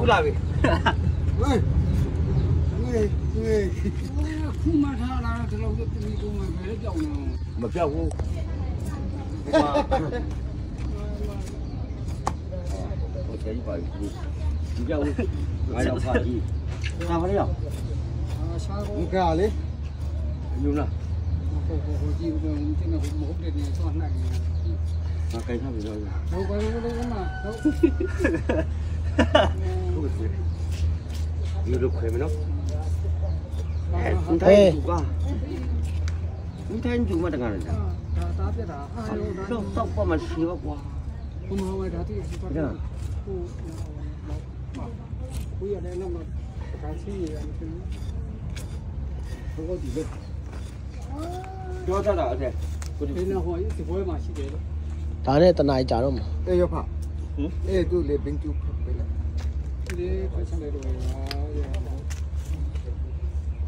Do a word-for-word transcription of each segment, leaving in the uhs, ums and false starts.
Ula bi. Ui. Ui. Ui. မပြောက်ဘူး။ ဟိုဆယ်ကြီးပါပြီ။ မပြောက်ဘူး။ ငါရောက်ပါပြီ။ ဒါပါလေ။ မကလေ။ ယူလား။ ဟိုဟိုဟိုကြည့်ဦးတော့ မတင်တော့ မဟုတ်တဲ့နေတော့ နှိုက်နေတယ်။ ငါကိုင်ထားပြီတော့။ ဟုတ်ပါဘူး။ ဟုတ်ပါဘူး။ ဟုတ်ကဲ့။ ယူလို့ခွဲမယ်နော်။ အဲ ဟေး။ မထိုင်ဘူးကွာ။ မထိုင်ဘူးမတကားနဲ့။ ဒါ ဒါပြတာ။ အာ တော့ တော့ တော့ မှရှိတော့ကွာ။ ဘုမဝဲဓာတိ ဒါ။ ဟို ကိုရတဲ့နောက်မှာ တခါချင်းနေရတယ်။ ဟိုဒီလေ။ ပြောတတ်တာ။ အဲ့ဒါ ဟို ဒီပွဲမှာရှိတယ်လို့။ ဒါနဲ့တနားရီကြာတော့မှာ။ အေး ရောဖ။ ဟင်။ အေး သူ့လေ ဘင်းကျူဖတ်ပေးလိုက်။ လေ ဖတ်ချင်တယ်လို့ပါ။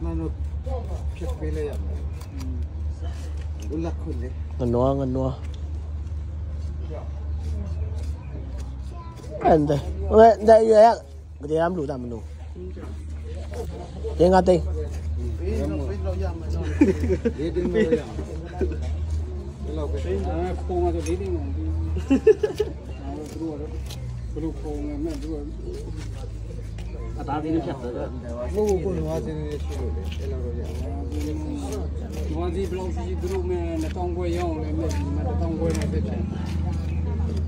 မန်တို့ ဖျက်ပေးလိုက်ရမယ်။ อืม။ ဦးလက်ခွန်လေ။ ငနွား ငနွား။ အဲ့ဒါ။ ဟိုက ဒါရွယ်ရ ကတရားမလို့တမလို့။ တင်းငါးသိန်း။ လေးသိန်းပဲရအောင်။ ဘယ်လောက်ပဲ။ အဲ ဖုန်းကတော့လေးသိန်းတော့မပြီးဘူး။ အဲ သူတို့ကတော့ ဘယ်လိုဖုန်းလဲ မင်းတို့က အသားသေးတစ်ဖြတ်ပဲ။ ကိုယ့်ကိုယ်ကိုယ်လိုအပ်သေးသေးရှိလို့လေ အဲ့လောက်တော့ရအောင်။ နွားဈေးဘယ်လောက်ရှိရှိ သူတို့မင်းနှစ်သောင်းခွဲရောင်းအောင်လဲ မင်းဒီမှာတစ်သောင်းခွဲနဲ့ပဲဖြတ်။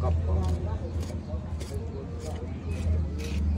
ကပ်ပါ